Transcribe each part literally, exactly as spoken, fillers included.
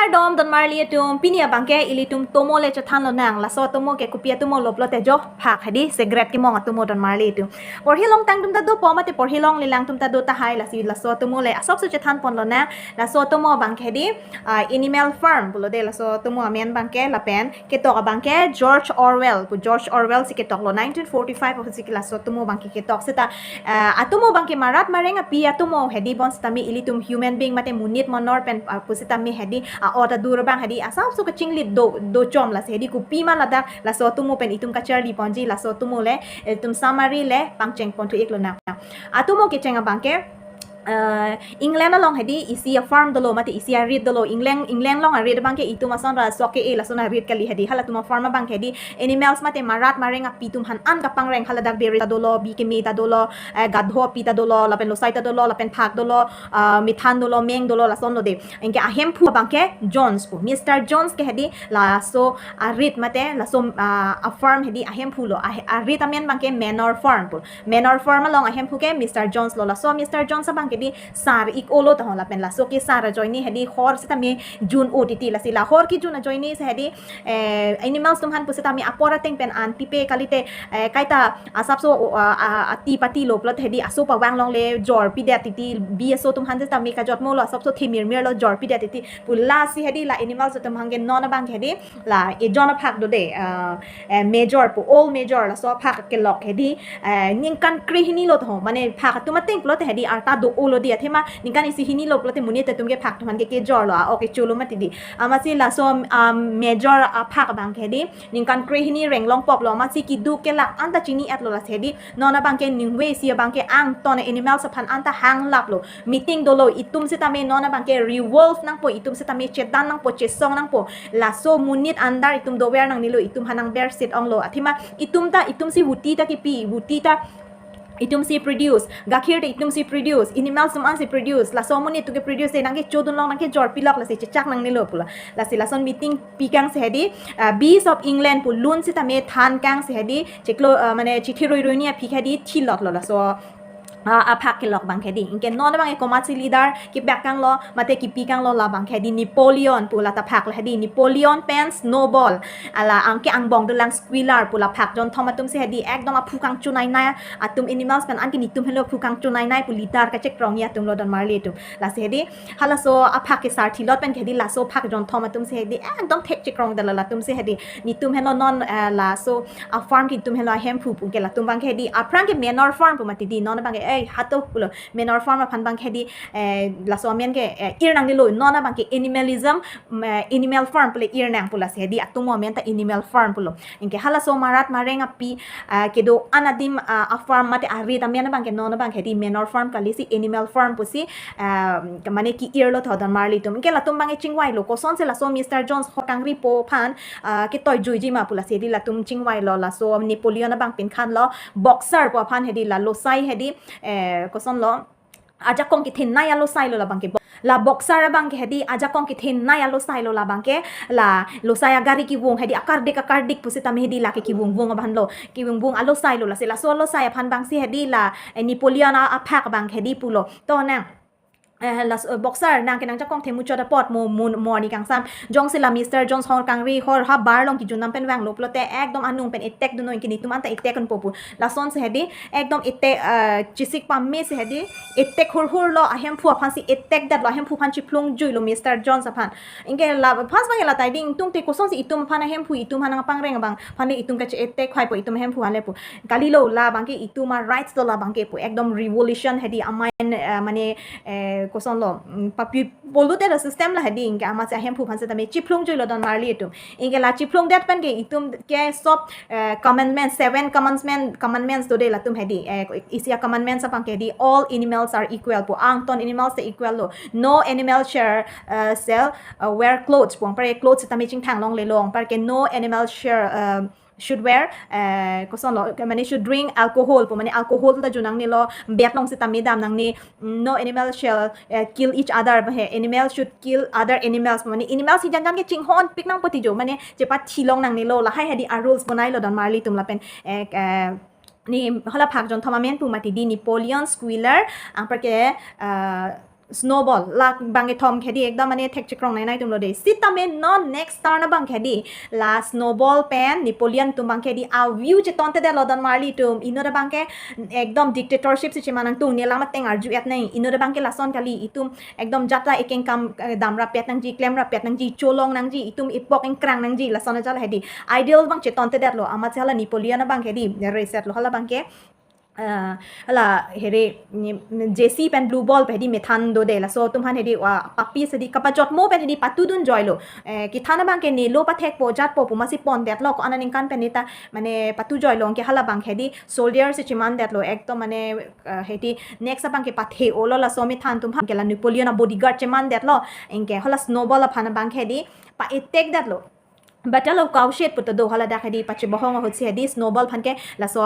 Kardom donmarli atum, pini abangke ilitum tomo le chethan lonang. Laso tomo ke kopi atomo lo pulote jo phak hedi cigarette kemong atomo donmarli atum. Porhi longtang atum ta dopo mate porhi longle lang atum ta do tahai, lasi laso tomo le asapso chethan pon lonang. Laso tomo abangke hedi, ah, Animal Farm pulo de laso tomo amen abangke, lapen ketok abangke George Orwell pu, George Orwell si ketok lo, nineteen forty-five aphusi ke laso tomo abangke ketok seta, ah, atomo abangke marat mareng api atomo hedi, bonsitame ilitum human being mate monit monor pen, ah, pusitame hedi, ah, ot adur abang hedi asapso kachinglit do, do chom, lasi hedi kopima ladak laso atomo pen itum kacharli ponji, laso atomo le itum summary le pangcheng ponthu ik lonang. Atomo kecheng abangke, eh, England along hedi isi a-farm dolo mate isi arit dolo. England, England along arit abangke itum ason ra sok ke-e lason arit kali hedi. Halatum a-farm abangke hedi animals mate marat mareng api atum aphan an kapangreng, haladak bere ta dolo, bi keme ta dolo, eh, gadho api ta dolo, lapen losai ta dolo, lapen phak dolo, ah, methan dolo, meng dolo, lason lo de. Anke ahemphu abangke Jones pu, Mister Jones ke hedi laso arit mate laso, ah, a-farm hedi ahemphu lo. Ah, arit amen abangke Manor Farm pu. Manor Farm along ahemphu ke Mister Jones lo. Laso Mister Jones abangke hedi sar ik olo taho, lapen laso kesar ajoine hedi hor sitame jun-o titi, lasi la hor kejun ajoine si hedi, eh, animals atum aphan pusitame apor ateng pen an pipe kalite, eh, kaita asapso, ah, ah, ati pati lo pulote hedi aso pavang longle jor pidet titi, bi aso atum aphan sitame kajotmo lo, asapso themir mir lo, jor pidet titi pu, lasi hedi la animals atum abangke non abangke hedi la ejon aphak do de, ah, eh, Major pu, old Major, laso aphak kelok hedi, eh, ningkan krehini lo taho, mane phak atum ateng pulote hedi arta do-o lo di, athema ningkan isi hini lo pulote monit atum ke phak atum aphan ke kejor lo, a-ok kecho lo mati di. Amatsi laso, um, Major aphak abangke hedi ningkan krehini reng longpop lo, amatsi keduk kelak anta chini-et lo, lasi hedi non abangke ningve isi abangke angton animals aphan anta hanglap lo. Meeting dolo, itum sitame non abangke revolve nangpo, itum sitame chedan nangpo, chesong nangpo. Laso monit andar itum dover nangnelo, itum aphan nang bersit onglo. Athema itum ta, itum si vuti ta kipi, vuti ta itum si produce, gakhir ta itum si produce, animals atum an si produce, laso monit atum ke produce, nang kechodun long, nang kejor pilok, lasi chechak nangnelo pulo. Lasi lason meeting pikang si hedi, ah, Bees of England pu lun sitame than kang si hedi, chiklo, ah, mane chithi roi roi ni aphi hedi thilot lo laso, ah, aphak kelok abangke hedi. Anke non abangke komatsi leader kebak kang lo mate kepi kang lo, la abangke hedi Napoleon pu la ta phak la hedi, Napoleon pen Snowball. Ala anke angbong dolang Squealer pu la phak jonthom atum si hedi ekdom aphu kangchonai nai atum, animals pen anke netum henlo aphu kangchonai nai pu leader kachekrong ni atum lo donmarli atum. Lasi hedi halaso aphak kesar thilot pen ke hedi laso phak jonthom atum si hedi ekdom thek chekrong dala latum si hedi netum henlo non, eh, laso a-farm ke netum henlo ahemphu pu, anke latum abangke hedi aphrang ke Manor Farm pu mati di, non abangke, eh, hato pulo Manor Farm aphan abangke hedi, eh, laso amen ke, eh, ir nangnelo, non abangke animalism, mm, eh, Animal Farm pu le ir nang pu, lasi hedi atomo amen ta Animal Farm pulo. Anke halaso marat mareng api, ah, kedo an adim, ah, a-farm mate arit amen abangke non abangke hedi Manor Farm kalisi Animal Farm pusi, ah, mane ke-ir lo tho donmarli atum. Anke latum abangke chingvai lo, kosonsi laso Mister Jones hor kangri po aphan, ah, ketoi juiji ma pu, lasi hedi latum chingvai lo, laso Napoleon abang pinkhan lo, Boxer pu aphan hedi la losai hedi, eh, koson lo, ajakong kethenei alosai lo la abangke. La Boxer abangke hedi ajakong kethenei alosai lo la abangke, la losai agari kevung hedi akardik akardik pusitame hedi lake kevung vung abang lo, kevung vung alosai lo, lasi laso alosai aphan abangsi hedi la, eh, Napoleon a-, aphak abangke hedi pulo, to nang, eh, las-, eh, Boxer, nang ke nang jakong themuchot apot mo, mo, mo ani kangsam. Jongsi la Mister Jones hor kangri hor ha bar along kejun nam pen vanglo pulote ekdom anung pen attack dunnon, anke netum anta attack unpo pu. Lasonsi hedi ekdom attack, eh, chesik pame si hedi attack hurhur lo, ahemphu aphansi attack det lo, ahemphu aphan chiphlung jui lo Mister Jones aphan. Anke la first abangke la ta ding tung te, kosonsi itum aphan ahemphu, itum aphan nangpangreng abang aphan le itum kache-attack hai po itum ahemphu aphan le pu. Kalilo, la abangke itum a-rights lo la abangke pu. Ekdom revolution hedi amain, eh, mane, eh, koson lo, mm, papi polluted a-system la hedi, anke amatsi ahemphu aphan sitame chiphlung jui lo donmarli atum. Anke la chiphlung det pen ke itum ke sob, eh, commandments, seven commandment, commandments do de latum hedi. Eh, isi a-commandments abangke hedi, "All animals are equal" pu, angton animals ta equal lo. "No animal shall, eh, shall, eh, wear clothes" pu, anpar ke clothes sitame chingthang longle lo, anpar ke "No animal shall, eh, should wear, eh, koson lo, mane should drink alcohol" pu, mane alcohol ta jun nangnelo, bet along sitame dam nangne, mm, "No animal shall, eh, kill each other" pu he, "Animals should kill other animals" pu, mane animals si jan jan ke chinghon pik nangpo ti jo, mane chepathi long nangnelo, lahai hedi a-rules bonai lo donmarli atum lapen, eh, eh, ne hala phak jonthom amen pu mati di Napoleon Squealer, anpar ke, eh, Snowball, la bang kethom ke di ekdom mane thek chekrong nai nai atum lo de. Sitame non next turn abang ke di la Snowball pen Napoleon atum abang ke di a-view cheton te det lo don marli atum. Inut abang ke ekdom dictatorship si cheman nangtung, ne lam ateng arju et nai. Inut abang ke lason kali, itum ekdom jat ta ekeng kam, eh, dam rapet nangji, klem rapet nangji, cholong nangji, itum ipok ingkrang nangji, lason ajal he di. Ideal abang cheton te det lo, amat si hala Napoleon abang ke di reset lo, hala abang ke, eh, hala here, ni, jersey pen blue ball pen he di methan do de, laso atum aphan he di wa papi si di kapajotmo pen he di patudun joi lo. Eh, kethan abang ke ne lo pathek po jat po pu masi pon det lo, ko-an aningkan pen ne ta mane patu joi lo, anke hala abang he di soldier si cheman det lo, ekdom mane, eh, he di next abang ke pathe-o lo, laso methan atum aphan ke la Napoleon a-bodyguard cheman det lo, anke hala Snowball aphan abang he di pa-attack det lo. Battle of Cowshed pu ta do, hala dak he di pachebohong ahut si he di Snowball aphan ke laso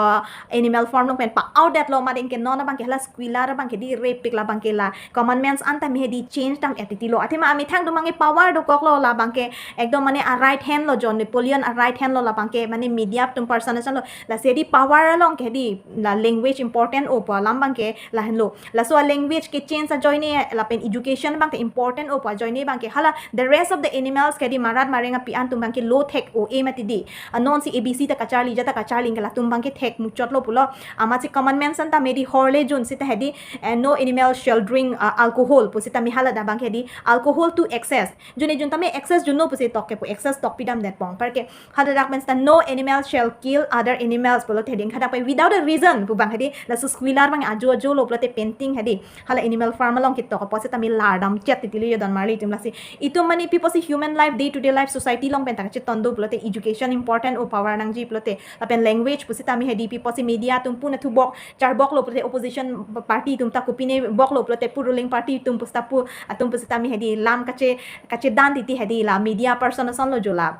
animal farm along pen pa-out det lo, amat anke non abang ke hala Squealer abang ke di repik, la abang ke la commandments anta me he di change dam et titi lo. Athema amethang atum abang ke power dokok lo, la abang ke ekdom mane a-right hand lo, John Napoleon a-right hand lo, la abang ke mane media atum person ason lo, lasi he di power along ke he di la language important-o pu alam abang ke lahenlo. Laso a-language kechange ajoine lapen education abang ke important-o pu ajoine abang ke hala the rest of the animals ke di marat mareng api an atum abang ke lo thek-o-e mati di. Anon si A B C ta kacharli, ja ta kacharli, anke latum abang ke thek muchot lo pulo. Amat si commandments anta me di horle jun sita he di, eh, no animal shall drink, uh, alcohol pu sitame hala dak abang ke di alcohol to excess. Jun-e jun tame excess jun-o pusi tok ke pu excess tok pidam det pong. Apar ke hala dak pen sita no animal shall kill other animals pulo te ding hadak pen without a reason pu abang he di, laso Squealer abang ajo ajo lo pulote painting he di hala animal farm along ketok apot sitame lar dam chet titi lo yo don marli atum. Lasi itum mane pi apotsi human life, day to day life, society along pen ta kacheton do pulote education important-o, power nangji pulote, lapen language pu sitame he di pi apotsi media atum puna thubok charbok lo pulote opposition party atum ta kopine bok lo pulote pu ruling party atum pu sita pu atum pu sitame he di lam kache kachedan titi he di la media person ason lo jo la,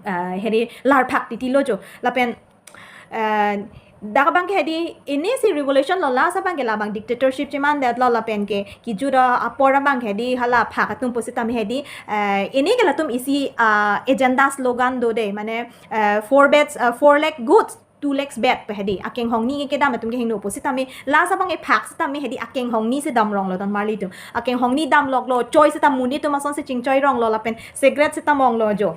eh, he di lar phak titi lo jo. Lapen, eh, dak abang ke he di ini si revolution lo, last abang ke la abang dictatorship cheman det lo, lapen ke kijut apor abang ke he di hala phak atum pu sitame he di, eh, ini ke latum isi, ah, agenda slogan do de, mane, eh, four beds, eh, four lakh goods, two lakhs bed pu he di akenghong ni kedam atum ke hingno pu sitame last abang ke phak sitame he di akenghong ni si dam rong lo don marli atum. Akenghong ni dam lok lo, choi sita monit atum ason si chingchoi rong lo, lapen cigarette sita mong lo jo.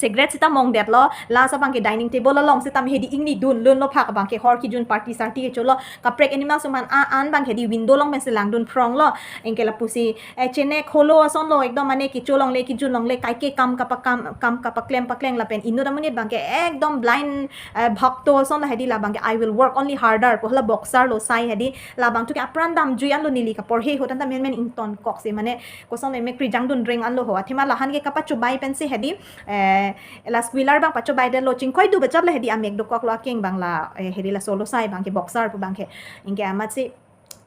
Cigarette sita mong det lo, last abang ke dining table along sitame he di ingni dun lun lo, phak abang ke hor kijun party sarti kecho lo, kaprek animals atum an a an abang ke di window along pen si lang dun phrong lo, anke lapusi, eh, chenek holo ason lo, ekdom mane kecho longle kijun longle kaike kam kapakam, kam kapaklem pakleng, lapen inut amonit abang ke ekdom blind, eh, bhakto ason lo he di, la abang ke I will work only harder pu hala boxer lo sai he di, la abang thu ke apran damjui an lo, neli kaporhe ahut anta menmen ingtonkok si mane koson le mek ri jang dun reng an lo ho. Athema la aphan ke kapachobai pen si he di, eh, la Squealer abang pachobai det lo, chingkoi do bachot le he di amek dokok lo, akeng abang la, eh, he di laso lo sai abang ke boxer pu abang ke. Anke amat si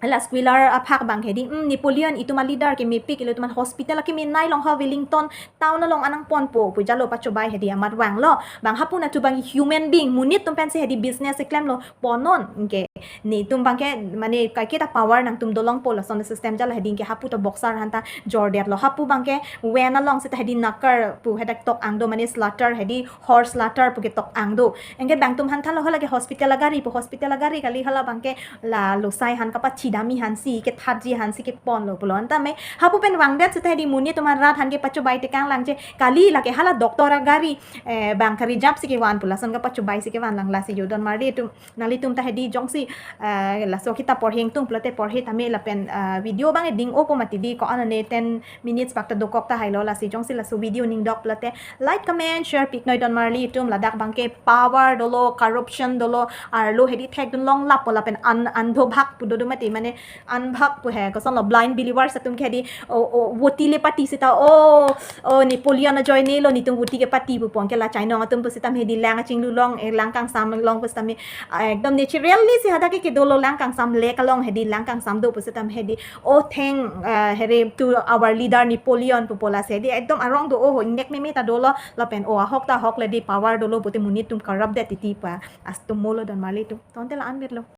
la Squealer aphak abang ke he di, "Hmm, Napoleon, itum a-leader ke mepik, ilitum an hospital ke menei long ha, Wellington town along an nangponpo pu jalo pachobai he di amat vang lo. Bang hapu natu abang human being, monit atum pen si he di business keklem lo, pon non, anke netum abang ke mane kaike ta power nangtum do longpo, lason system jalo he di, anke hapu ta boxer aphan ta jor det lo, hapu abang ke wen along sita he di nakar pu he dak tok ang do, mane slaughter he di horse slaughter pu ketok ang do. Anke bang atum aphan than lo hala ke hospital agari pu, hospital agari kali, hala abang ke la losai aphan kapachidami aphan si, kethatji aphan si kepon lo pulo. Anta me hapu pen vang det sita he di monit atum an rat aphan ke pachobai tekang lang je, kali lake hala doctor agari, eh, bang ka-reserve si kevan pu lason kapachobai si kevan lang, lasi yo don marli atum, nanglitum ta he di jongsi, eh, laso kita porhe ingtung pulote porhe tame, lapen, eh, video abang eding-opo mati di, ko-an ne ten minutes bak ta dokok tahai lo, lasi jongsi laso video ning dok pulote like, comment, share piknoi don marli atum. Ladak abang ke power dolo, corruption dolo, arlo he di thek dun long lapo, lapen an, andho bhak pu do do mati, mane anbhak pu he, koson lo, blind believers atum ke he di, o, o, voti le pati sita, o, o, Napoleon ajoine lo, netum voti kepati pu pon ke la chainong atum pu sitame he di lang achinglu long, eh, lang kangsam long pu sitame, ah, ekdom naturally si hadak ke kedo lo, lang kangsam lek along he di lang kangsam do pu sitame he di, o, thank, eh, he di to our leader Napoleon pupo, lasi he di ekdom arong do-o ho, ingnek meme ta dolo, lapen o, ahok ta ahok le di, power dolo pute monit atum corrupt det titi pa, astumo lo don marli atum. Tonte la-an ber lo.